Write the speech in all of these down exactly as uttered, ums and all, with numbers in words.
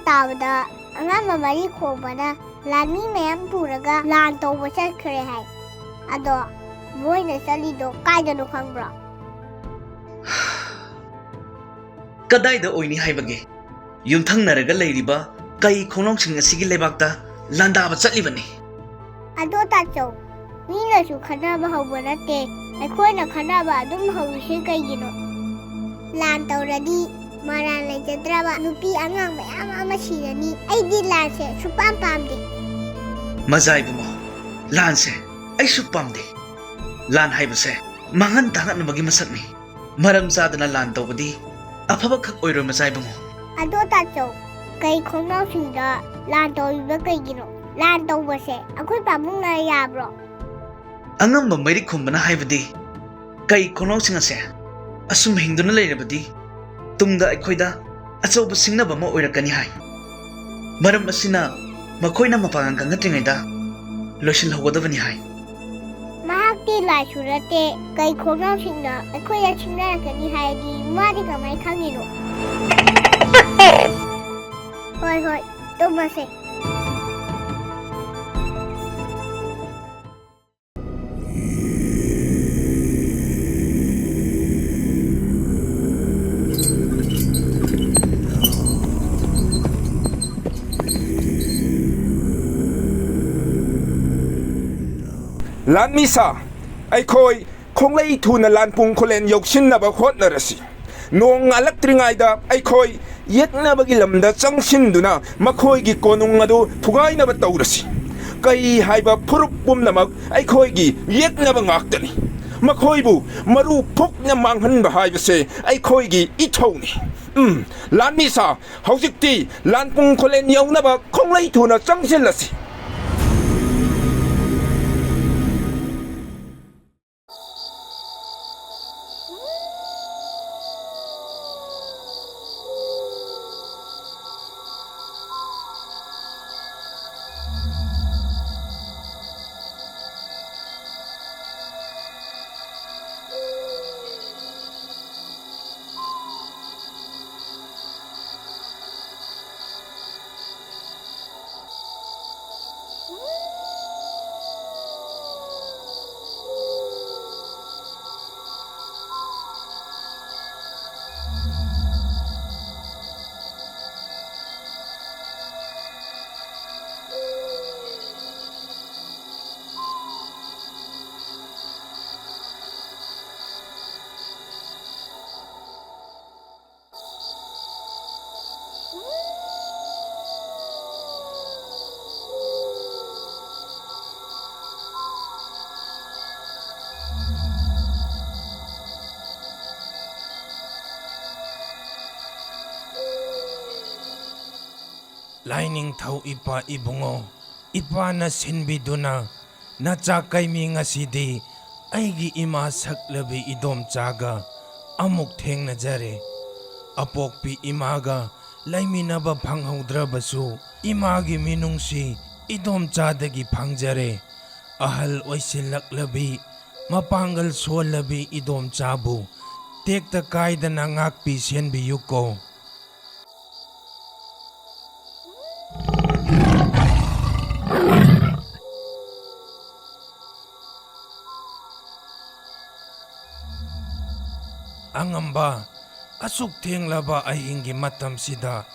ꯇꯥꯕꯗ ꯑꯉꯝꯕ ꯃꯔꯤ ꯈꯣꯡꯕꯅ ꯂꯥꯟꯃꯤ ꯃꯌꯥꯝ ꯄꯨꯔꯒ ꯂꯥꯟ ꯇꯧꯕ ꯆꯠꯈ꯭ꯔꯦ ꯍꯥꯏ꯫ ꯑꯗꯣ ꯃꯣꯏꯅ ꯆꯠꯂꯤꯗꯣ ꯀꯥꯏꯗꯅꯣ ꯈꯪꯕ꯭ꯔꯣ? ꯀꯗꯥꯏꯗ ꯑꯣꯏꯅꯤ ꯍꯥꯏꯕꯒꯦ? ꯌꯨꯝꯊꯪꯅꯔꯒ ꯂꯩꯔꯤꯕ ꯀꯩ ꯈꯣꯡꯅꯥꯎꯁꯤꯡ ꯑꯁꯤꯒꯤ ꯂꯩꯕꯥꯛꯇ ꯂꯥꯟꯗꯥꯕ ꯆꯠꯂꯤꯕꯅꯤ꯫ ꯑꯗꯣ ꯇꯥꯆꯧ, ꯃꯤꯅꯁꯨ ꯈꯠꯅꯕ ꯍꯧꯕ ꯅꯠꯇꯦ, ꯑꯩꯈꯣꯏꯅ ꯈꯠꯅꯕ ꯑꯗꯨꯝ ꯍꯧꯔꯤꯁꯦ ꯀꯩꯒꯤꯅꯣ? ꯂꯥꯟ ꯇꯧꯔꯗꯤ ꯃꯔꯥꯜ ꯂꯩꯖꯗ꯭ꯔꯕ ꯅꯨꯄꯤ ꯑꯉꯥꯡ ꯃꯌꯥꯝ ꯑꯃ ꯁꯤꯔꯅꯤ꯫ ꯑꯩꯗꯤ ꯂꯥꯟꯁꯦ ꯁꯨꯄꯥꯝ ꯄꯥꯝꯗꯦ꯫ ꯃꯖꯥ ꯏꯕꯨꯡꯉꯣ, ꯂꯥꯟꯁꯦ ꯑꯩꯁꯨ ꯄꯥꯝꯗꯦ꯫ ꯂꯥꯟ ꯍꯥꯏꯕꯁꯦ ꯃꯥꯡꯍꯟ ꯇꯥꯛꯍꯟꯅꯕꯒꯤ ꯃꯁꯛꯅꯤ꯫ ꯃꯔꯝ ꯆꯥꯗꯅ ꯂꯥꯟ ꯇꯧꯕꯗꯤ ꯑꯐꯕ ꯈꯛ ꯑꯣꯏꯔꯣꯏ, ꯃꯆꯥ ꯏꯕꯨꯡꯉꯣ꯫ ꯑꯗꯣ ꯇꯥꯆꯧ, ꯀꯩ ꯈꯣꯡꯅꯥꯎꯁꯤꯡꯗ ꯂꯥꯟ ꯇꯧꯔꯤꯕ ꯀꯩꯒꯤꯅꯣ? ꯂꯥꯟ ꯇꯧꯕꯁꯦ ꯑꯩꯈꯣꯏ ꯄꯥꯕꯨꯡꯅ ꯌꯥꯕ꯭ꯔꯣ? ꯑꯉꯝꯕ ꯃꯩꯔꯤꯛ ꯈꯨꯝꯕꯅ ꯍꯥꯏꯕꯗꯤ ꯀꯩ ꯈꯣꯡꯅꯥꯎꯁꯤꯡ ꯑꯁꯦ ꯑꯁꯨꯝ ꯍꯤꯡꯗꯨꯅ ꯂꯩꯔꯕꯗꯤ ꯇꯨꯡꯗ ꯑꯩꯈꯣꯏꯗ ꯑꯆꯧꯕ ꯁꯤꯡꯅꯕ ꯑꯃ ꯑꯣꯏꯔꯛꯀꯅꯤ ꯍꯥꯏ꯫ ꯃꯔꯝ ꯑꯁꯤꯅ ꯃꯈꯣꯏꯅ ꯃꯄꯥꯡꯒꯜ ꯀꯟꯒꯠꯇ꯭ꯔꯤꯉꯩꯗ ꯂꯣꯏꯁꯤꯜꯍꯧꯒꯗꯕꯅꯤ ꯍꯥꯏ꯫ ꯃꯍꯥꯛꯇꯤ ꯂꯥꯏꯁꯨ ꯅꯠꯇꯦ, ꯀꯩ ꯈꯣꯡꯅꯥꯎꯁꯤꯡꯅ ꯑꯩꯈꯣꯏꯗ ꯁꯤꯡꯅꯔꯛꯀꯅꯤ ꯍꯥꯏꯔꯗꯤ ꯃꯥꯗꯤ ꯀꯃꯥꯏ ꯈꯪꯉꯤꯅꯣ? ꯍꯣꯏ ꯍꯣꯏ, ꯇꯨꯝꯃꯁꯦ꯫ ꯂꯥꯟꯃꯤꯁꯥ, ꯑꯩꯈꯣꯏ ꯈꯣꯡꯂꯩ ꯊꯨꯅ ꯂꯥꯟꯄꯨꯡ ꯈꯨꯂꯦꯟ ꯌꯧꯁꯤꯟꯅꯕ ꯍꯣꯠꯅꯔꯁꯤ꯫ ꯅꯣꯡ ꯉꯥꯜꯂꯛꯇ꯭ꯔꯤꯉꯩꯗ ꯑꯩꯈꯣꯏ ꯌꯦꯛꯅꯕꯒꯤ ꯂꯝꯗ ꯆꯪꯁꯤꯟꯗꯨꯅ ꯃꯈꯣꯏꯒꯤ ꯀꯣꯅꯨꯡ ꯑꯗꯨ ꯊꯨꯒꯥꯏꯅꯕ ꯇꯧꯔꯁꯤ꯫ ꯀꯩ ꯍꯥꯏꯕ ꯐꯨꯔꯨꯞ ꯄꯨꯝꯅꯃꯛ ꯑꯩꯈꯣꯏꯒꯤ ꯌꯦꯛꯅꯕ ꯉꯥꯛꯇꯅꯤ꯫ ꯃꯈꯣꯏꯕꯨ ꯃꯔꯨ ꯐꯨꯛꯅ ꯃꯥꯡꯍꯟꯕ ꯍꯥꯏꯕꯁꯦ ꯑꯩꯈꯣꯏꯒꯤ ꯏꯊꯧꯅꯤ꯫ ꯎꯝ, ꯂꯥꯟꯃꯤꯁꯥ, ꯍꯧꯖꯤꯛꯇꯤ ꯂꯥꯟꯄꯨꯡ ꯈꯨꯂꯦꯟ ꯌꯧꯅꯕ ꯈꯣꯡꯂꯩ ꯊꯨꯅ ꯆꯪꯁꯤꯜꯂꯁꯤ꯫ ꯂꯥꯏꯅꯤꯡꯊꯧ ꯏꯄꯥ ꯏꯕꯨꯡꯉꯣ, ꯏꯄꯥꯅ ꯁꯤꯟꯕꯤꯗꯨꯅ ꯅꯆꯥ ꯀꯩꯃꯤ ꯉꯁꯤꯗꯤ ꯑꯩꯒꯤ ꯏꯃꯥ ꯁꯛꯂꯕꯤ ꯏꯗꯣꯝꯆꯥꯒ ꯑꯃꯨꯛ ꯊꯦꯡꯅꯖꯔꯦ꯫ ꯑꯄꯣꯛꯄꯤ ꯏꯃꯥꯒ ꯂꯩꯃꯤꯟꯅꯕ ꯐꯪꯍꯧꯗ꯭ꯔꯕꯁꯨ ꯏꯃꯥꯒꯤ ꯃꯤꯅꯨꯡꯁꯤ ꯏꯗꯣꯝꯆꯥꯗꯒꯤ ꯐꯪꯖꯔꯦ꯫ ꯑꯍꯜ ꯑꯣꯏꯁꯤꯜꯂꯛꯂꯕꯤ, ꯃꯄꯥꯡꯒꯜ ꯁꯣꯜꯂꯕꯤ ꯏꯗꯣꯝꯆꯥꯕꯨ ꯇꯦꯛꯇ ꯀꯥꯏꯗꯅ ꯉꯥꯛꯄꯤ ꯁꯦꯟꯕꯤꯌꯨꯀꯣ꯫ ꯑꯉꯝꯕ, ꯑꯁꯨꯛ ꯊꯦꯡꯂꯕ ꯑꯍꯤꯡꯒꯤ ꯃꯇꯝꯁꯤꯗ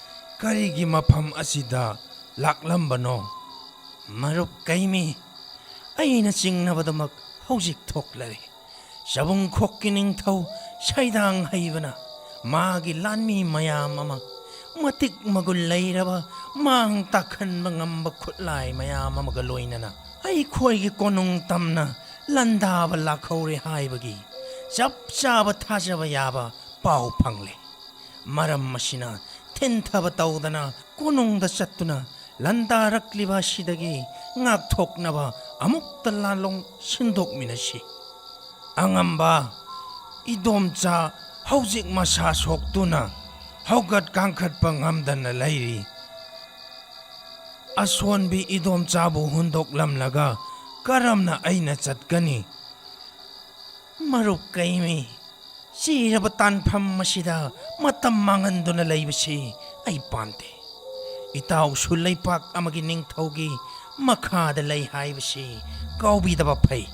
ꯀꯔꯤꯒꯤ ꯃꯐꯝ ꯑꯁꯤꯗ ꯂꯥꯛꯂꯝꯕꯅꯣ? ꯃꯔꯨꯞ ꯀꯩꯃꯤ, ꯑꯩꯅ ꯆꯤꯡꯅꯕꯗꯃꯛ ꯍꯧꯖꯤꯛ ꯊꯣꯛꯂꯔꯦ꯫ ꯆꯕꯨꯡꯈꯣꯛꯀꯤ ꯅꯤꯡꯊꯧ ꯁꯩꯗꯥꯡ ꯍꯩꯕꯅ ꯃꯥꯒꯤ ꯂꯥꯟꯃꯤ ꯃꯌꯥꯝ ꯑꯃ, ꯃꯇꯤꯛ ꯃꯒꯨꯟ ꯂꯩꯔꯕ, ꯃꯥꯡ ꯇꯥꯛꯍꯟꯕ ꯉꯝꯕ ꯈꯨꯠꯂꯥꯏ ꯃꯌꯥꯝ ꯑꯃꯒ ꯂꯣꯏꯅꯅ ꯑꯩꯈꯣꯏꯒꯤ ꯀꯣꯅꯨꯡ ꯇꯝꯅ ꯂꯥꯟꯗꯥꯕ ꯂꯥꯛꯍꯧꯔꯦ ꯍꯥꯏꯕꯒꯤ ꯆꯞ ꯆꯥꯕ ꯊꯥꯖꯕ ꯌꯥꯕ ꯄꯥꯎ ꯐꯪꯂꯦ꯫ ꯃꯔꯝ ꯑꯁꯤꯅ ꯊꯤꯟꯊꯕ ꯇꯧꯗꯅ ꯀꯣꯅꯨꯡꯗ ꯆꯠꯇꯨꯅ ꯂꯥꯟꯗꯥꯔꯛꯂꯤꯕ ꯑꯁꯤꯗꯒꯤ ꯉꯥꯛꯊꯣꯛꯅꯕ ꯑꯃꯨꯛꯇ ꯂꯥꯂꯣꯡ ꯁꯤꯟꯗꯣꯛꯃꯤꯟꯅꯁꯤ꯫ ꯑꯉꯝꯕ, ꯏꯗꯣꯝꯆꯥ ꯍꯧꯖꯤꯛ ꯃꯁꯥ ꯁꯣꯛꯇꯨꯅ ꯍꯧꯒꯠ ꯀꯥꯡꯈꯠꯄ ꯉꯝꯗꯅ ꯂꯩꯔꯤ꯫ ꯑꯁꯣꯟꯕꯤ ꯏꯗꯣꯝꯆꯥꯕꯨ ꯍꯨꯟꯗꯣꯛꯂꯝꯂꯒ ꯀꯔꯝꯅ ꯑꯩꯅ ꯆꯠꯀꯅꯤ? ꯃꯔꯨꯞ ꯀꯩꯃꯤ, ꯆꯤꯔꯕ ꯇꯥꯟꯐꯝ ꯑꯁꯤꯗ ꯃꯇꯝ ꯃꯥꯡꯍꯟꯗꯨꯅ ꯂꯩꯕꯁꯤ ꯑꯩ ꯄꯥꯝꯗꯦ꯫ ꯏꯇꯥꯎꯁꯨ ꯂꯩꯄꯥꯛ ꯑꯃꯒꯤ ꯅꯤꯡꯊꯧꯒꯤ ꯃꯈꯥꯗ ꯂꯩ ꯍꯥꯏꯕꯁꯤ ꯀꯥꯎꯕꯤꯗꯕ ꯐꯩ꯫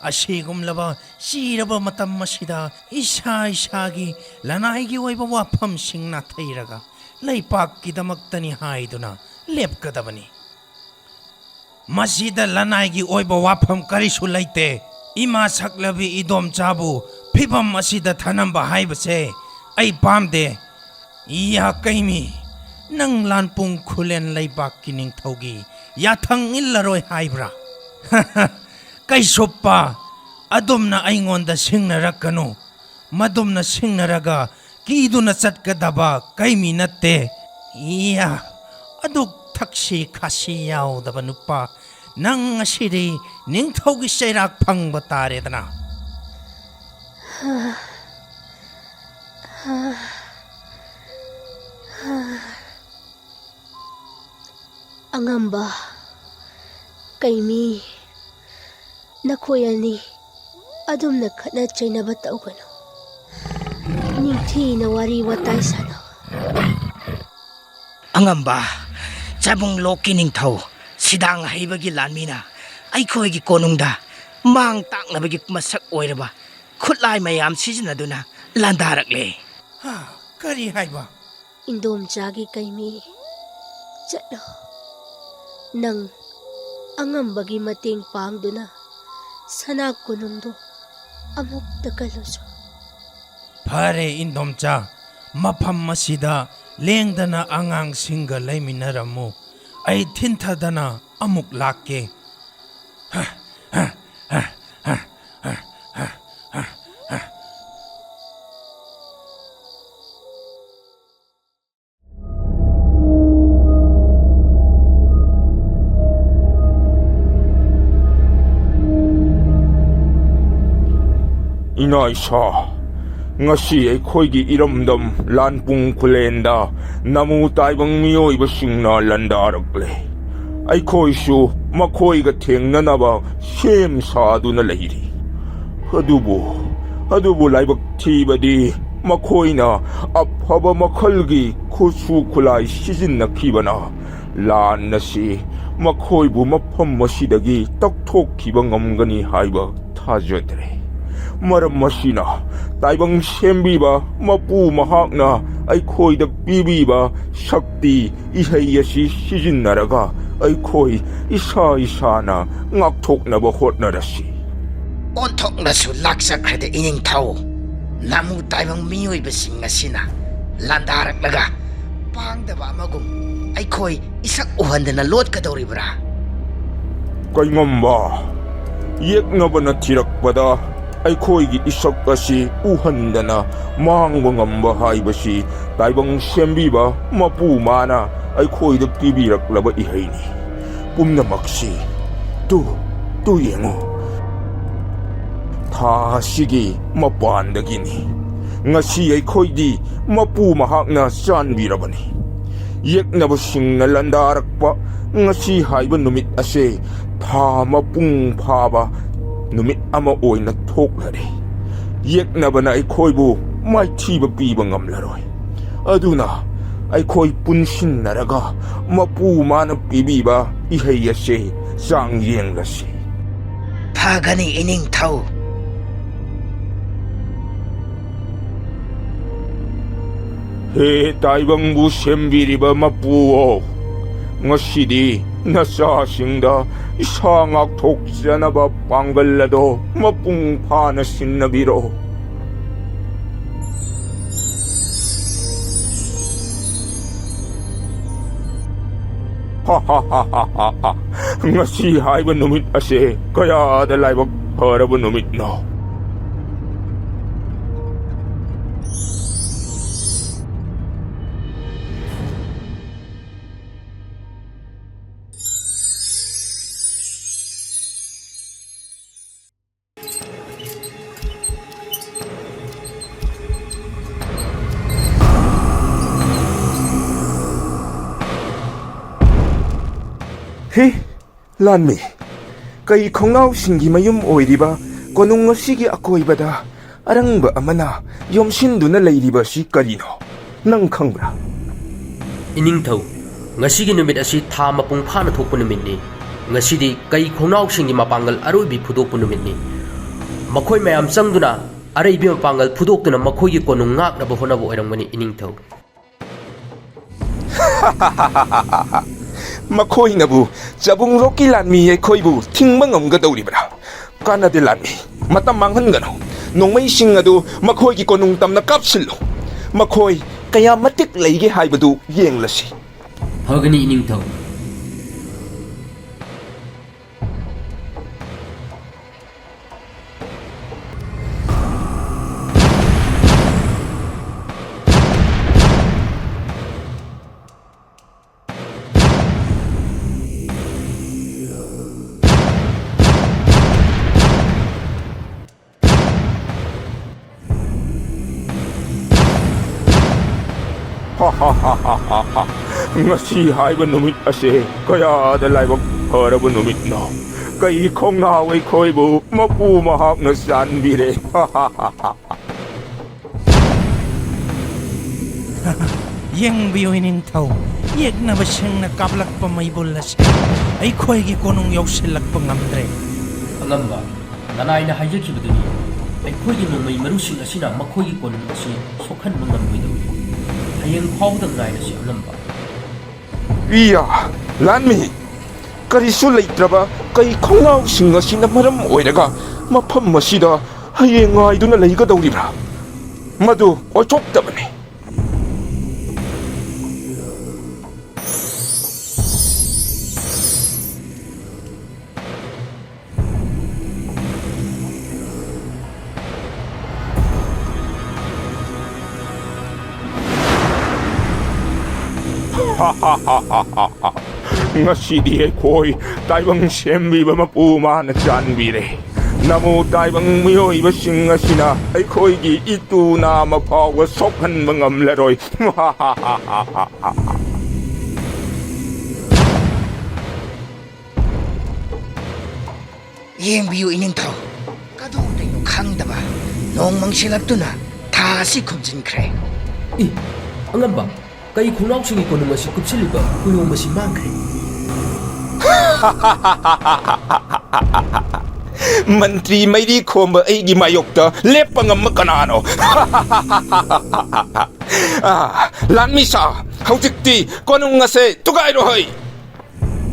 ꯑꯁꯤꯒꯨꯝꯂꯕ ꯆꯤꯔꯕ ꯃꯇꯝ ꯑꯁꯤꯗ ꯏꯁꯥ ꯏꯁꯥꯒꯤ ꯂꯅꯥꯏꯒꯤ ꯑꯣꯏꯕ ꯋꯥꯐꯝꯁꯤꯡ ꯅꯥꯊꯩꯔꯒ ꯂꯩꯄꯥꯛꯀꯤꯗꯃꯛꯇꯅꯤ ꯍꯥꯏꯗꯨꯅ ꯂꯦꯞꯀꯗꯕꯅꯤ꯫ ꯃꯁꯤꯗ ꯂꯅꯥꯏꯒꯤ ꯑꯣꯏꯕ ꯋꯥꯐꯝ ꯀꯔꯤꯁꯨ ꯂꯩꯇꯦ꯫ ꯏꯃꯥ ꯁꯛꯂꯕꯤ ꯏꯗꯣꯝꯆꯥꯕꯨ ꯐꯤꯚꯝ ꯑꯁꯤꯗ ꯊꯅꯝꯕ ꯍꯥꯏꯕꯁꯦ ꯑꯩ ꯄꯥꯝꯗꯦ꯫ ꯏꯌꯥ ꯀꯩꯃꯤ, ꯅꯪ ꯂꯥꯟꯄꯨꯡ ꯈꯨꯂꯦꯟ ꯂꯩꯕꯥꯛꯀꯤ ꯅꯤꯡꯊꯧꯒꯤ ꯌꯥꯊꯪ ꯏꯜꯂꯔꯣꯏ ꯍꯥꯏꯕ꯭ꯔꯥ? ꯀꯩꯁꯨꯞꯄ, ꯑꯗꯨꯝꯅ ꯑꯩꯉꯣꯟꯗ ꯁꯤꯡꯅꯔꯛꯀꯅꯨ꯫ ꯃꯗꯨꯝꯅ ꯁꯤꯡꯅꯔꯒ ꯀꯤꯗꯨꯅ ꯆꯠꯀꯗꯕ ꯀꯩꯃꯤ ꯅꯠꯇꯦ꯫ ꯏꯌꯥ, ꯑꯗꯨꯛ ꯊꯛꯁꯤ ꯈꯥꯁꯤ ꯌꯥꯎꯗꯕ ꯅꯨꯄꯥ, ꯅꯪ ꯉꯁꯤꯗꯤ ꯅꯤꯡꯊꯧꯒꯤ ꯆꯩꯔꯥꯛ ꯐꯪꯕ ꯇꯥꯔꯦꯗꯅ꯫ ꯑꯉꯝꯕ, ꯀꯩꯃꯤ, ꯅꯈꯣꯏ ꯑꯅꯤ ꯑꯗꯨꯝꯅ ꯈꯠꯅ ꯆꯩꯅꯕ ꯇꯧꯒꯅꯨ꯫ ꯅꯤꯡꯊꯤꯅ ꯋꯥꯔꯤ ꯋꯥꯇꯥꯏ ꯁꯥꯟꯅꯧ꯫ ꯑꯉꯝꯕ, ꯆꯥꯏꯕꯨꯡ ꯂꯣꯛꯀꯤ ꯅꯤꯡꯊꯧ, ꯁꯤꯗꯥꯡ ꯍꯩꯕꯒꯤ ꯂꯥꯟꯃꯤꯅ ꯑꯩꯈꯣꯏꯒꯤ ꯀꯣꯅꯨꯡꯗ ꯃꯥꯡ ꯇꯥꯛꯅꯕꯒꯤ ꯃꯁꯛ ꯑꯣꯏꯔꯕ ꯈꯨꯠꯂꯥꯏ ꯃꯌꯥꯝ ꯁꯤꯖꯤꯟꯅꯗꯨꯅ ꯂꯥꯟꯗꯥꯔꯛꯂꯦ꯫ ꯍꯥ, ꯀꯔꯤ ꯍꯥꯏꯕ? ꯏꯟꯗꯣꯝꯆꯥꯒꯤ ꯀꯩꯃꯤ, ꯆꯠꯂꯣ꯫ ꯅꯪ ꯑꯉꯝꯕꯒꯤ ꯃꯇꯦꯡ ꯄꯥꯡꯗꯨꯅ ꯁꯅꯥ ꯀꯣꯅꯨꯡꯗꯨ ꯑꯃꯨꯛꯇ ꯀꯜꯂꯨꯆꯣ꯫ ꯐꯔꯦ ꯏꯟꯗꯣꯝꯆꯥ, ꯃꯐꯝ ꯑꯁꯤꯗ ꯂꯦꯡꯗꯅ ꯑꯉꯥꯡꯁꯤꯡꯒ ꯂꯩꯃꯤꯟꯅꯔꯝꯃꯨ꯫ ꯑꯩ ꯊꯤꯟꯊꯗꯅ ꯑꯃꯨꯛ ꯂꯥꯛꯀꯦ꯫ ꯏꯅꯥ ꯏꯁꯥ, ꯉꯁꯤ ꯑꯩꯈꯣꯏꯒꯤ ꯏꯔꯝꯗꯝ ꯂꯥꯟꯄꯨꯡ ꯈꯨꯂꯦꯟꯗ ꯅꯃꯨ ꯇꯥꯏꯕꯪ ꯃꯤꯑꯣꯏꯕꯁꯤꯡꯅ ꯂꯥꯟꯗꯥꯔꯛꯂꯦ꯫ ꯑꯩꯈꯣꯏꯁꯨ ꯃꯈꯣꯏꯒ ꯊꯦꯡꯅꯅꯕ ꯁꯦꯝ ꯁꯥꯗꯨꯅ ꯂꯩꯔꯤ꯫ ꯑꯗꯨꯕꯨ, ꯑꯗꯨꯕꯨ ꯂꯥꯏꯕꯛ ꯊꯤꯕꯗꯤ ꯃꯈꯣꯏꯅ ꯑꯐꯕ ꯃꯈꯜꯒꯤ ꯈꯨꯠꯁꯨ ꯈꯨꯠꯂꯥꯏ ꯁꯤꯖꯤꯟꯅꯈꯤꯕꯅ ꯂꯥꯟ ꯑꯁꯤ ꯃꯈꯣꯏꯕꯨ ꯃꯐꯝ ꯑꯁꯤꯗꯒꯤ ꯇꯛꯊꯣꯛꯈꯤꯕ ꯉꯝꯒꯅꯤ ꯍꯥꯏꯕ ꯊꯥꯖꯗ꯭ꯔꯦ꯫ ꯃꯔꯝ ꯑꯁꯤꯅ ꯇꯥꯏꯕꯪ ꯁꯦꯝꯕꯤꯕ ꯃꯄꯨ ꯃꯍꯥꯛꯅ ꯑꯩꯈꯣꯏꯗ ꯄꯤꯕꯤꯕ ꯁꯛꯇꯤ ꯏꯍꯩ ꯑꯁꯤ ꯁꯤꯖꯤꯟꯅꯔꯒ ꯑꯩꯈꯣꯏ ꯏꯁꯥ ꯏꯁꯥꯅ ꯉꯥꯛꯊꯣꯛꯅꯕ ꯍꯣꯠꯅꯔꯁꯤ꯫ ꯑꯣꯟꯊꯣꯛꯅꯁꯨ ꯂꯥꯛꯆꯈ꯭ꯔꯗꯦ ꯏꯅꯤꯡꯊꯧ꯫ ꯅꯃꯨ ꯇꯥꯏꯕꯪ ꯃꯤꯑꯣꯏꯕꯁꯤꯡ ꯑꯁꯤꯅ ꯂꯥꯟꯗꯥꯔꯛꯂꯒ ꯄꯥꯡꯗꯕ ꯑꯃꯒꯨꯝ ꯑꯩꯈꯣꯏ ꯏꯁꯛ ꯎꯍꯟꯗꯅ ꯂꯣꯠꯀꯗꯧꯔꯤꯕ꯭ꯔꯥ? ꯀꯩꯉꯝꯕ, ꯌꯦꯛꯅꯕꯅ ꯊꯤꯔꯛꯄꯗ ꯑꯩꯈꯣꯏꯒꯤ ꯏꯁꯛ ꯑꯁꯤ ꯎꯍꯟꯗꯅ ꯃꯥꯡꯕ ꯉꯝꯕ ꯍꯥꯏꯕꯁꯤ ꯇꯥꯏꯕꯪ ꯁꯦꯝꯕꯤꯕ ꯃꯄꯨ ꯃꯥꯅ ꯑꯩꯈꯣꯏꯗ ꯄꯤꯕꯤꯔꯛꯂꯕ ꯏꯍꯩꯅꯤ꯫ ꯄꯨꯝꯅꯃꯛꯁꯤ ꯇꯨ, ꯇꯨ ꯌꯦꯡꯉꯨ꯫ ꯊꯥ ꯑꯁꯤꯒꯤ ꯃꯄꯥꯟꯗꯒꯤꯅꯤ꯫ ꯉꯁꯤ ꯑꯩꯈꯣꯏꯗꯤ ꯃꯄꯨ ꯃꯍꯥꯛꯅ ꯆꯥꯟꯕꯤꯔꯕꯅꯤ꯫ ꯌꯦꯛꯅꯕꯁꯤꯡꯅ ꯂꯥꯟꯗꯥꯔꯛꯄ ꯉꯁꯤ ꯍꯥꯏꯕ ꯅꯨꯃꯤꯠ ꯑꯁꯦ ꯊꯥ ꯃꯄꯨꯡ ꯐꯥꯕ ꯅꯨꯃꯤꯠ ꯑꯃ ꯑꯣꯏꯅ ꯊꯣꯛꯂꯔꯦ꯫ ꯌꯦꯛꯅꯕꯅ ꯑꯩꯈꯣꯏꯕꯨ ꯃꯥꯏꯊꯤꯕ ꯄꯤꯕ ꯉꯝꯂꯔꯣꯏ꯫ ꯑꯗꯨꯅ ꯑꯩꯈꯣꯏ ꯄꯨꯟꯁꯤꯟꯅꯔꯒ ꯃꯄꯨ ꯃꯥꯅ ꯄꯤꯕꯤꯕ ꯏꯍꯩ ꯑꯁꯦ ꯆꯥꯡ ꯌꯦꯡꯂꯁꯤ꯫ ꯐꯒꯅꯤ, ꯏꯅꯤꯡꯊꯧ꯫ ꯍꯦ ꯇꯥꯏꯕꯪꯕꯨ ꯁꯦꯝꯕꯤꯔꯤꯕ ꯃꯄꯨꯑꯣ, ꯉꯁꯤꯗꯤ ꯅꯆꯥꯁꯤꯡꯗ ꯏꯁꯥ ꯉꯥꯛꯊꯣꯛꯆꯅꯕ ꯄꯥꯡꯒꯜ ꯑꯗꯣ ꯃꯄꯨꯡ ꯐꯥꯅ ꯁꯤꯟꯅꯕꯤꯔꯣ꯫ ꯉꯁꯤ ꯍꯥꯏꯕ ꯅꯨꯃꯤꯠ ꯑꯁꯦ ꯀꯌꯥꯗ ꯂꯥꯏꯕꯛ ꯐꯔꯕ ꯅꯨꯃꯤꯠꯅꯣ! ꯍꯤ, ꯂꯥꯟꯃꯤ, ꯀꯩ ꯈꯣꯡꯅꯥꯎꯁꯤꯡꯒꯤ ꯃꯌꯨꯝ ꯑꯣꯏꯔꯤꯕ ꯀꯣꯅꯨꯡ ꯑꯁꯤꯒꯤ ꯑꯀꯣꯏꯕꯗ ꯑꯔꯪꯕ ꯑꯃꯅ ꯌꯣꯝꯁꯤꯟꯗꯨꯅ ꯂꯩꯔꯤꯕ ꯑꯁꯤ ꯀꯔꯤꯅꯣ? ꯅꯪ ꯈꯪꯕ꯭ꯔꯥ? ꯏꯅꯤꯡꯊꯧ, ꯉꯁꯤꯒꯤ ꯅꯨꯃꯤꯠ ꯑꯁꯤ ꯊꯥ ꯃꯄꯨꯡ ꯐꯥꯅ ꯊꯣꯛꯄ ꯅꯨꯃꯤꯠꯅꯤ꯫ ꯉꯁꯤꯗꯤ ꯀꯩ ꯈꯣꯡꯅꯥꯎꯁꯤꯡꯒꯤ ꯃꯄꯥꯡꯒꯜ ꯑꯔꯣꯏꯕꯤ ꯐꯨꯗꯣꯛꯄ ꯅꯨꯃꯤꯠꯅꯤ꯫ ꯃꯈꯣꯏ ꯃꯌꯥꯝ ꯆꯪꯗꯨꯅ ꯑꯔꯩꯕꯤ ꯃꯄꯥꯡꯒꯜ ꯐꯨꯗꯣꯛꯇꯨꯅ ꯃꯈꯣꯏꯒꯤ ꯀꯣꯅꯨꯡ ꯉꯥꯛꯅꯕ ꯍꯣꯠꯅꯕ ꯑꯣꯏꯔꯝꯒꯅꯤ, ꯏꯅꯤꯡꯊꯧ꯫ ꯃꯈꯣꯏꯅꯕꯨ ꯆꯕꯨꯡ ꯔꯣꯛꯀꯤ ꯂꯥꯟꯃꯤ ꯑꯩꯈꯣꯏꯕꯨ ꯊꯤꯡꯕ ꯉꯝꯒꯗꯧꯔꯤꯕ꯭ꯔꯥ? ꯀꯥꯟꯅꯗꯦ ꯂꯥꯟꯃꯤ, ꯃꯇꯝ ꯃꯥꯡꯍꯟꯒꯅꯨ꯫ ꯅꯣꯡꯃꯩꯁꯤꯡ ꯑꯗꯨ ꯃꯈꯣꯏꯒꯤ ꯀꯣꯅꯨꯡ ꯇꯝꯅ ꯀꯥꯞꯁꯤꯜꯂꯨ꯫ ꯃꯈꯣꯏ ꯀꯌꯥ ꯃꯇꯤꯛ ꯂꯩꯒꯦ ꯍꯥꯏꯕꯗꯨ ꯌꯦꯡꯂꯁꯤ꯫ ꯐꯒꯅꯤ, ꯏꯅꯤꯡꯊꯧ꯫ ꯉꯁꯤ ꯍꯥꯏꯕ ꯅꯨꯃꯤꯠ ꯑꯁꯦ ꯀꯌꯥꯗ ꯂꯥꯏꯕꯛ ꯐꯔꯕ ꯅꯨꯃꯤꯠꯅꯣ! ꯀꯩ ꯈꯣꯡꯅꯥꯎ ꯑꯩꯈꯣꯏꯕꯨ ꯃꯄꯨ ꯃꯍꯥꯛꯅ ꯆꯥꯟꯕꯤꯔꯦ꯫ ꯌꯦꯡꯕꯤꯌꯨ ꯏꯅꯤꯡꯊꯧ, ꯌꯦꯛꯅꯕꯁꯤꯡꯅ ꯀꯥꯞꯂꯛꯄ ꯃꯩꯕꯨꯜ ꯑꯁꯤ ꯑꯩꯈꯣꯏꯒꯤ ꯀꯣꯅꯨꯡ ꯌꯧꯁꯤꯜꯂꯛꯄ ꯉꯝꯗ꯭ꯔꯦ꯫ ꯑꯉꯝꯕ, ꯅꯅꯥꯏꯅ ꯍꯥꯏꯖꯈꯤꯕꯗꯨꯅꯤ꯫ ꯑꯩꯈꯣꯏꯒꯤ ꯅꯣꯡꯃꯩ ꯃꯔꯨꯁꯤꯡ ꯑꯁꯤꯅ ꯃꯈꯣꯏꯒꯤ ꯀꯣꯅꯨꯡ ꯑꯁꯤ ꯁꯣꯛꯍꯟꯕ ꯉꯝꯂꯣꯏꯗꯧꯔꯤ꯫ ꯍꯌꯦꯡ ꯐꯥꯎꯕꯗ ꯉꯥꯏꯔꯁꯤ ꯑꯉꯝꯕ꯫ ꯏꯌꯥ! ꯂꯥꯟꯃꯤ! ꯀꯔꯤꯁꯨ ꯂꯩꯇ꯭ꯔꯕ ꯀꯩ ꯈꯣꯡꯅꯥꯎꯁꯤꯡ ꯑꯁꯤꯅ ꯃꯔꯝ ꯑꯣꯏꯔꯒ ꯃꯐꯝ ꯑꯁꯤꯗ ꯍꯌꯦꯡ ꯉꯥꯏꯗꯨꯅ ꯂꯩꯒꯗꯧꯔꯤꯕ꯭ꯔꯥ? ꯃꯗꯨ ꯑꯣꯏꯊꯣꯛꯇꯕꯅꯤ꯫ ꯉꯁꯤꯗꯤ ꯑꯩꯈꯣꯏ ꯇꯥꯏꯕꯪ ꯁꯦꯝꯕꯤꯕ ꯃꯄꯨ ꯃꯥꯅ ꯆꯥꯟꯕꯤꯔꯦ꯫ ꯅꯃꯨ ꯇꯥꯏꯕꯪ ꯃꯤꯑꯣꯏꯕꯁꯤꯡ ꯑꯁꯤꯅ ꯑꯩꯈꯣꯏꯒꯤ ꯏꯇꯨ ꯅꯥꯃ ꯐꯥꯎꯕ ꯁꯣꯛꯍꯟꯕ ꯉꯝꯂꯔꯣꯏ꯫ ꯌꯦꯡꯕꯤꯌꯨ ꯏꯅꯤꯡꯊꯧ, ꯀꯗꯣꯝꯗꯩꯅꯣ ꯈꯪꯗꯕ ꯅꯣꯡ ꯃꯪꯁꯤꯜꯂꯛꯇꯨꯅ ꯊꯥ ꯑꯁꯤ ꯈꯨꯝꯖꯤꯟꯈ꯭ꯔꯦ꯫ ꯏ, ꯑꯉꯝꯕ, ꯀꯩ ꯈꯣꯡꯅꯥꯎꯁꯤꯡꯒꯤ ꯀꯣꯅꯨꯡ ꯑꯁꯤ ꯀꯨꯞꯁꯤꯜꯂꯤꯕ ꯀꯨꯌꯣꯝ ꯑꯁꯤ ꯃꯥꯡꯈ꯭ꯔꯦ꯫ ꯃꯟꯇ꯭ꯔꯤ ꯃꯩꯔꯤ ꯈꯣꯝꯕ ꯑꯩꯒꯤ ꯃꯥꯌꯣꯛꯇ ꯂꯦꯞꯄ ꯉꯝꯕ ꯀꯅꯥꯅꯣ? ꯑꯥ, ꯂꯥꯟꯃꯤ ꯁꯥ, ꯍꯧꯖꯤꯛꯇꯤ ꯀꯣꯅꯨꯡ ꯑꯁꯦ ꯊꯨꯒꯥꯏꯔꯣ ꯍꯩ!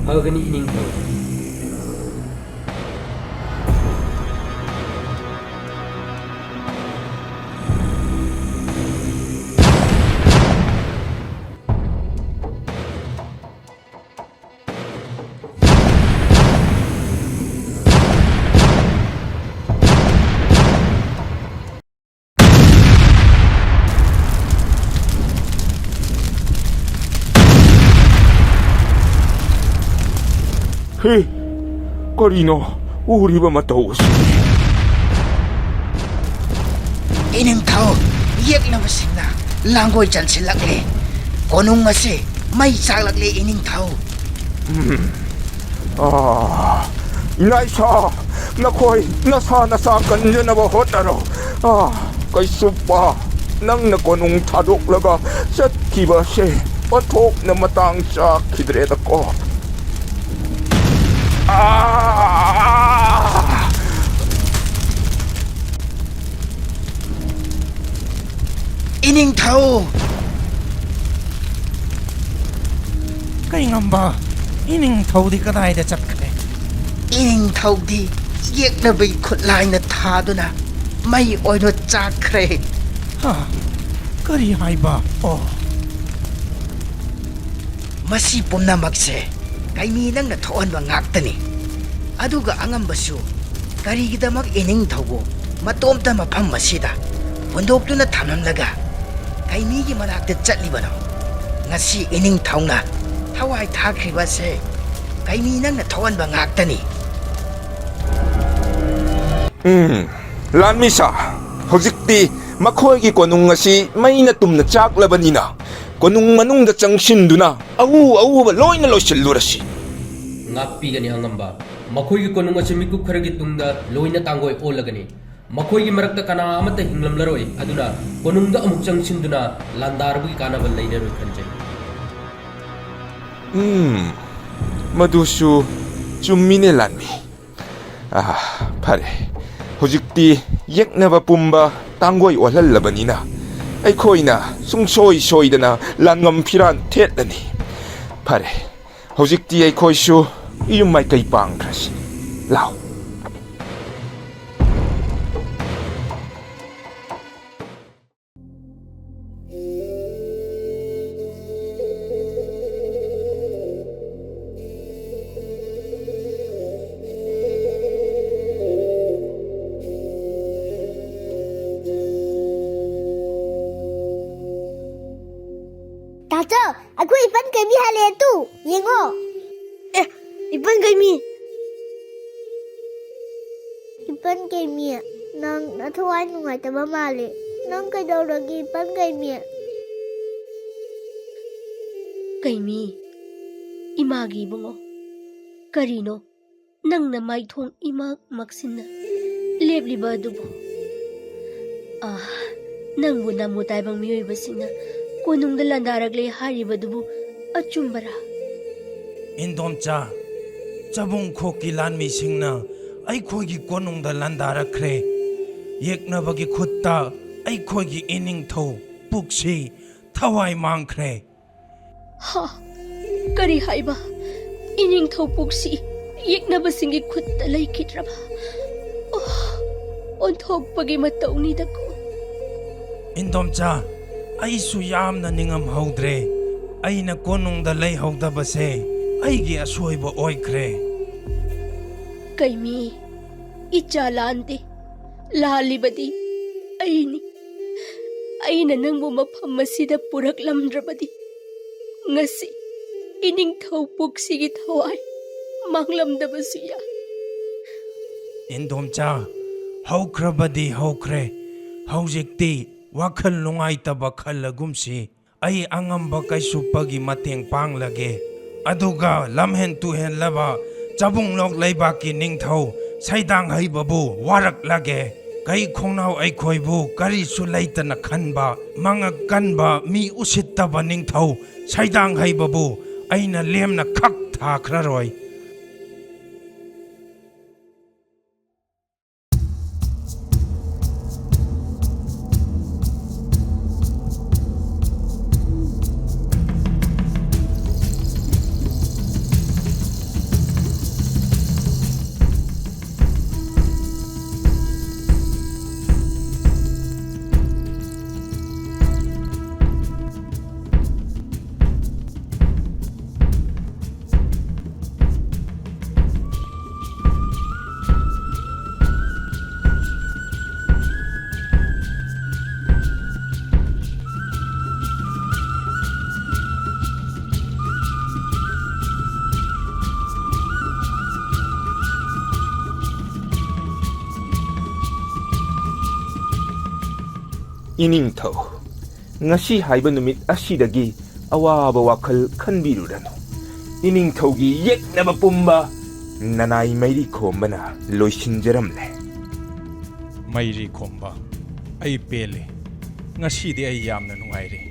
ꯐꯒꯅꯤ ꯏꯅꯤꯡꯊꯧ꯫ ꯍꯦ, ꯀꯔꯤꯅꯣ ꯎꯔꯤꯕ ꯃꯇꯧ ꯑꯁꯤ? ꯏꯅꯤꯡꯊꯧ, ꯌꯦꯛꯅꯕꯁꯤꯡꯅ ꯂꯥꯡꯒꯣꯏ ꯆꯟꯁꯤꯜꯂꯛꯂꯦ꯫ ꯀꯣꯅꯨꯡ ꯑꯁꯤ ꯃꯩ ꯆꯥꯛꯂꯛꯂꯦ, ꯏꯅꯤꯡꯊꯧ꯫ ꯑꯥ, ꯏꯅꯥꯏꯁꯥ, ꯅꯈꯣꯏ ꯅꯁꯥ ꯅꯁꯥ ꯀꯟꯖꯅꯕ ꯍꯣꯠꯅꯔꯣ꯫ ꯑꯥ, ꯀꯩꯁꯨꯞꯄ, ꯅꯪꯅ ꯀꯣꯅꯨꯡ ꯊꯥꯗꯣꯛꯂꯒ ꯆꯠꯈꯤꯕꯁꯦ ꯑꯣꯟꯊꯣꯛꯅ ꯃꯇꯥꯡ ꯆꯥꯈꯤꯗ꯭ꯔꯦꯗꯀꯣ꯫ ꯑꯥ! ꯏꯅꯤꯡꯊꯧ! ꯀꯩꯉꯝꯕ, ꯏꯅꯤꯡꯊꯧꯗꯤ ꯀꯗꯥꯏꯗ ꯆꯠꯈ꯭ꯔꯦ? ꯏꯅꯤꯡꯊꯧꯗꯤ ꯌꯦꯛꯅꯕꯒꯤ ꯈꯨꯠꯂꯥꯏꯅ ꯊꯥꯗꯨꯅ ꯃꯩ ꯑꯣꯏꯅ ꯆꯥꯛꯈ꯭ꯔꯦ꯫ ꯍꯥ? ꯀꯔꯤ ꯍꯥꯏꯕ? ꯑꯣ꯫ ꯃꯁꯤ ꯄꯨꯝꯅꯃꯛꯁꯦ ꯀꯩꯃꯤ ꯅꯪꯅ ꯊꯣꯛꯍꯟꯕ ꯉꯥꯛꯇꯅꯤ꯫ ꯑꯗꯨꯒ ꯑꯉꯝꯕꯁꯨ ꯀꯔꯤꯒꯤꯗꯃꯛ ꯏꯅꯤꯡꯊꯧꯕꯨ ꯃꯇꯣꯝꯇ ꯃꯐꯝ ꯑꯁꯤꯗ ꯍꯨꯟꯗꯣꯛꯇꯨꯅ ꯊꯝꯂꯝꯂꯒ ꯀꯩꯃꯤꯒꯤ ꯃꯅꯥꯛꯇ ꯆꯠꯂꯤꯕꯅꯣ? ꯉꯁꯤ ꯏꯅꯤꯡꯊꯧꯅ ꯊꯋꯥꯏ ꯊꯥꯈ꯭ꯔꯤꯕꯁꯦ ꯀꯩꯃꯤ ꯅꯪꯅ ꯊꯣꯛꯍꯟꯕ ꯉꯥꯛꯇꯅꯤ꯫ ꯎꯝ, ꯂꯥꯟꯃꯤ ꯁꯥ, ꯍꯧꯖꯤꯛꯇꯤ ꯃꯈꯣꯏꯒꯤ ꯀꯣꯅꯨꯡ ꯑꯁꯤ ꯃꯩꯅ ꯇꯨꯝꯅ ꯆꯥꯛꯂꯕꯅꯤꯅ, ꯀꯣꯅꯨꯡ ꯃꯅꯨꯡꯗ ꯆꯪꯁꯤꯟꯗꯨꯅ ꯑꯎ ꯑꯎꯕ ꯂꯣꯏꯅ ꯂꯣꯏꯁꯤꯜꯂꯨꯔꯁꯤ꯫ ꯉꯥꯛꯄꯤꯒꯅꯤ ꯑꯉꯝꯕ꯫ ꯃꯈꯣꯏꯒꯤ ꯀꯣꯅꯨꯡ ꯑꯁꯤ ꯃꯤꯀꯨꯞ ꯈꯔꯒꯤ ꯇꯨꯡꯗ ꯂꯣꯏꯅ ꯇꯥꯡꯒꯣꯏ ꯑꯣꯜꯂꯒꯅꯤ꯫ ꯃꯈꯣꯏꯒꯤ ꯃꯔꯛꯇ ꯀꯅꯥ ꯑꯃꯠꯇ ꯍꯤꯡꯂꯝꯂꯔꯣꯏ꯫ ꯑꯗꯨꯅ ꯀꯣꯅꯨꯡꯗ ꯑꯃꯨꯛ ꯆꯪꯁꯤꯟꯗꯨꯅ ꯂꯥꯟꯗꯥꯔꯕꯒꯤ ꯀꯥꯟꯅꯕ ꯂꯩꯔꯔꯣꯏ ꯈꯟꯖꯩ꯫ ꯎꯝ, ꯃꯗꯨꯁꯨ ꯆꯨꯝꯃꯤꯅꯦ, ꯂꯥꯟꯃꯤ꯫ ꯑꯥ, ꯐꯔꯦ, ꯍꯧꯖꯤꯛꯇꯤ ꯌꯦꯛꯅꯕ ꯄꯨꯝꯕ ꯇꯥꯡꯒꯣꯏ ꯑꯣꯜꯍꯜꯂꯕꯅꯤꯅ, ꯑꯩꯈꯣꯏꯅ ꯁꯨꯡꯁꯣꯏ ꯁꯣꯏꯗꯅ ꯂꯥꯟꯉꯝ ꯐꯤꯔꯥꯟ ꯊꯦꯠꯂꯅꯤ꯫ ꯐꯔꯦ, ꯍꯧꯖꯤꯛꯇꯤ ꯑꯩꯈꯣꯏꯁꯨ ꯏꯌꯨꯝ ꯃꯥꯏꯀꯩ ꯄꯥꯡꯈ꯭ꯔꯁꯤ꯫ ꯂꯥꯎ꯫ ꯇꯥꯆꯧ, ꯑꯩꯈꯣꯏ ꯏꯄꯟ ꯀꯩꯃꯤ ꯍꯜꯂꯛꯑꯦ ꯇꯨ, ꯌꯦꯡꯉꯣ꯫ ꯑꯦ, ꯏꯄꯟ ꯀꯩꯃꯤ꯫ ꯏꯄꯟ ꯀꯩꯃꯤ, ꯅꯪ ꯅꯊꯋꯥꯏ ꯅꯨꯡꯉꯥꯏꯇꯕ ꯃꯥꯜꯂꯦ꯫ ꯅꯪ ꯀꯩꯗꯧꯔꯒꯦ, ꯏꯄꯟ ꯀꯩꯃꯤ? ꯀꯩꯃꯤ, ꯏꯃꯥꯒꯤ ꯏꯕꯨꯡꯉꯣ, ꯀꯔꯤꯅꯣ ꯅꯪꯅ ꯃꯥꯏꯊꯣꯡ ꯏꯃꯛ ꯃꯛꯁꯤꯟꯅ ꯂꯦꯞꯂꯤꯕ ꯑꯗꯨꯕꯨ? ꯑꯥ, ꯅꯪꯕꯨ ꯅꯥꯃꯨ ꯇꯥꯏꯕꯪ ꯃꯤꯑꯣꯏꯕꯁꯤꯡꯅ ꯀꯣꯅꯨꯡꯗ ꯂꯥꯟꯗꯥꯔꯛꯂꯦ ꯍꯥꯏꯔꯤꯕꯗꯨꯕꯨ ꯑꯆꯨꯝꯕꯔꯥ? ꯏꯟꯗꯣꯝꯆꯥ, ꯆꯕꯨꯡꯈꯣꯛꯀꯤ ꯂꯥꯟꯃꯤꯁꯤꯡꯅ ꯑꯩꯈꯣꯏꯒꯤ ꯀꯣꯅꯨꯡꯗ ꯂꯥꯟꯗꯥꯔꯛꯈ꯭ꯔꯦ꯫ ꯌꯦꯛꯅꯕꯒꯤ ꯈꯨꯠꯇ ꯑꯩꯈꯣꯏꯒꯤ ꯏꯅꯤꯡꯊꯧ ꯄꯨꯛꯁꯤ ꯊꯋꯥꯏ ꯃꯥꯡꯈ꯭ꯔꯦ꯫ ꯍꯥ? ꯀꯔꯤ ꯍꯥꯏꯕ? ꯏꯅꯤꯡꯊꯧ ꯄꯨꯛꯁꯤ ꯌꯦꯛꯅꯕꯁꯤꯡꯒꯤ ꯈꯨꯠꯇ ꯂꯩꯈꯤꯗ꯭ꯔꯕ? ꯑꯣ, ꯑꯣꯟꯊꯣꯛꯄꯒꯤ ꯃꯇꯧꯅꯤꯗꯀꯣ꯫ ꯏꯟꯗꯣꯝꯆꯥ, ꯑꯩꯁꯨ ꯌꯥꯝꯅ ꯅꯤꯡꯉꯝꯍꯧꯗ꯭ꯔꯦ꯫ ꯑꯩꯅ ꯀꯣꯅꯨꯡꯗ ꯂꯩꯍꯧꯗꯕꯁꯦ ꯑꯩꯒꯤ ꯑꯁꯣꯏꯕ ꯑꯣꯏꯈ꯭ꯔꯦ꯫ ꯀꯩꯃꯤ, ꯏꯆꯥ ꯂꯥꯟꯗꯦ꯫ ꯂꯥꯜꯂꯤꯕꯗꯤ ꯑꯩꯅꯤ꯫ ꯑꯩꯅ ꯅꯪꯕꯨ ꯃꯐꯝ ꯑꯁꯤꯗ ꯄꯨꯔꯛꯂꯝꯗ꯭ꯔꯕꯗꯤ ꯉꯁꯤ ꯏꯅꯤꯡꯊꯧ ꯄꯨꯛꯁꯤꯒꯤ ꯊꯋꯥꯏ ꯃꯥꯡꯂꯝꯗꯕꯁꯨ ꯌꯥꯏ꯫ ꯏꯟꯗꯣꯝꯆꯥ, ꯍꯧꯈ꯭ꯔꯕꯗꯤ ꯍꯧꯈ꯭ꯔꯦ꯫ ꯍꯧꯖꯤꯛꯇꯤ ꯋꯥꯈꯜ ꯅꯨꯡꯉꯥꯏꯇꯕ ꯈꯜꯂꯒꯨꯝꯁꯤ꯫ ꯑꯩ ꯑꯉꯝꯕ ꯀꯩꯁꯨꯞꯄꯒꯤ ꯃꯇꯦꯡ ꯄꯥꯡꯂꯒꯦ꯫ ꯑꯗꯨꯒ ꯂꯝꯍꯦꯟ ꯇꯨꯍꯦꯟꯂꯕ ꯆꯕꯨꯡꯂꯣꯛ ꯂꯩꯕꯥꯛꯀꯤ ꯅꯤꯡꯊꯧ ꯁꯩꯗꯥꯡ ꯍꯩꯕꯕꯨ ꯋꯥꯔꯛꯂꯒꯦ꯫ ꯀꯩ ꯈꯣꯡꯅꯥꯎ ꯑꯩꯈꯣꯏꯕꯨ ꯀꯔꯤꯁꯨ ꯂꯩꯇꯅ ꯈꯟꯕ, ꯃꯉꯛ ꯀꯟꯕ, ꯃꯤ ꯎꯁꯤꯠꯇꯕ ꯅꯤꯡꯊꯧ ꯁꯩꯗꯥꯡ ꯍꯩꯕꯕꯨ ꯑꯩꯅ ꯂꯦꯝꯅ ꯈꯛ ꯊꯥꯈ꯭ꯔꯔꯣꯏ꯫ ꯏꯅꯤꯡꯊꯧ, ꯉꯁꯤ ꯍꯥꯏꯕ ꯅꯨꯃꯤꯠ ꯑꯁꯤꯗꯒꯤ ꯑꯋꯥꯕ ꯋꯥꯈꯜ ꯈꯟꯕꯤꯔꯨꯔꯅꯨ꯫ ꯏꯅꯤꯡꯊꯧꯒꯤ ꯌꯦꯛꯅꯕ ꯄꯨꯝꯕ ꯅꯅꯥꯏ ꯃꯩꯔꯤ ꯈꯣꯝꯕꯅ ꯂꯣꯏꯁꯤꯟꯖꯔꯝꯂꯦ꯫ ꯃꯩꯔꯤ ꯈꯣꯝꯕ, ꯑꯩ ꯄꯦꯜꯂꯤ꯫ ꯉꯁꯤꯗꯤ ꯑꯩ ꯌꯥꯝꯅ ꯅꯨꯡꯉꯥꯏꯔꯤ꯫